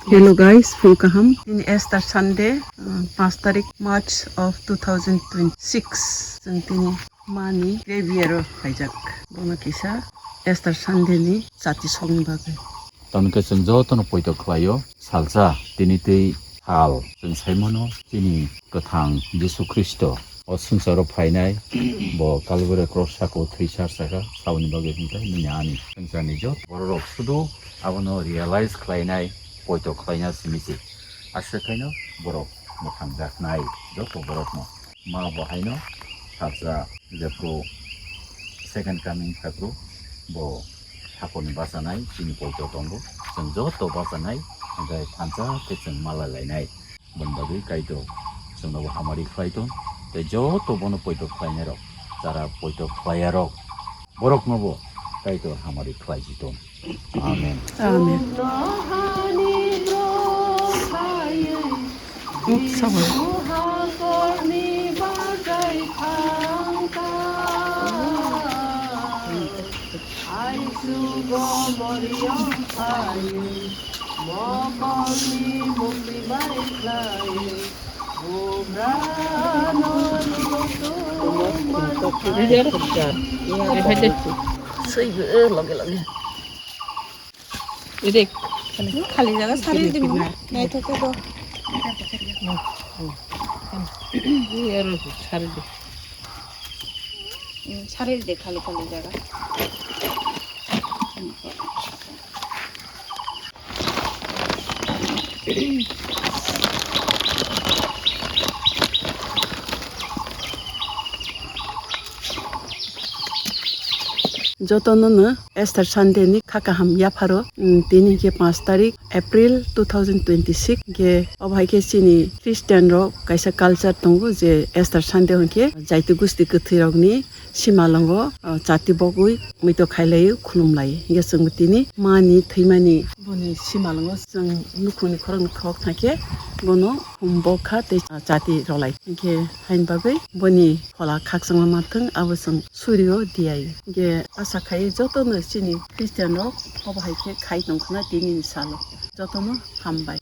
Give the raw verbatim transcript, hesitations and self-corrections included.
Hello guys, phung kaham. Tini Easter Sunday, uh, panch tarik March of two thousand twenty-six. Chwng tini mani graveyard o khaijak. Bono kisa Easter Sunday ni chati songni bagwi. Tamokhe chwng jotono poito khlaio. Salsa tini tei sal chwng saimano chini kwthang Jisu Khristo o swngcharo phainai, bo Calvary cross saka o thwi sar saka, saboni bagwi hwnkhai nini ani swngcharni jot bororok sudu abono realize khlainai, poito khlaina simi se. Aswk khaino borok mwthangjaknai joto borokno. Ma bo haino salsa jephru second coming phaikru bo thakurni bachanai chini poito tongo. Chwng joto bachanai hwnkhe thansa khe chwng malai lainai. Boni bagwi Kaitor chwngno bo hamari khlai ton, tei joto bono poito khlainairok, jara poito khlaiyarok, borokno bo Kaitor hamari khlai si ton. Amen. Amen. Swigo, eh, loge loge. Ede. Khali jaga sari de mo. Naithok khe do. Aro sari de. Hmm, sari de khali khali jaga. Jotono no Easter Sunday ni kha kaham yapharo, mm, tini hwnkhe panch tarik April two thousand twenty-six, hwnkhe obo hai khe chini Christian rok kaisa culture tongo je Easter Sunday hwnkhe jaiti gusti kwthwi rokni simalwngo, ah, chati bogwi muitu khailaiwi khulumlai. Hwnkhe chwng tini mani thwimani boni simalwngo chwng nukhungni khoroknwi khok thangkhe bono hum bokha tei chati rwlai. Hwnkhe haini bagwi boni phola khakchangma manthwng abo chwng surio diyaio. Hwnkhe asa khai jotono chini Christian rok obo hai khe khai tongkhna tinini salo. Jotono hambai.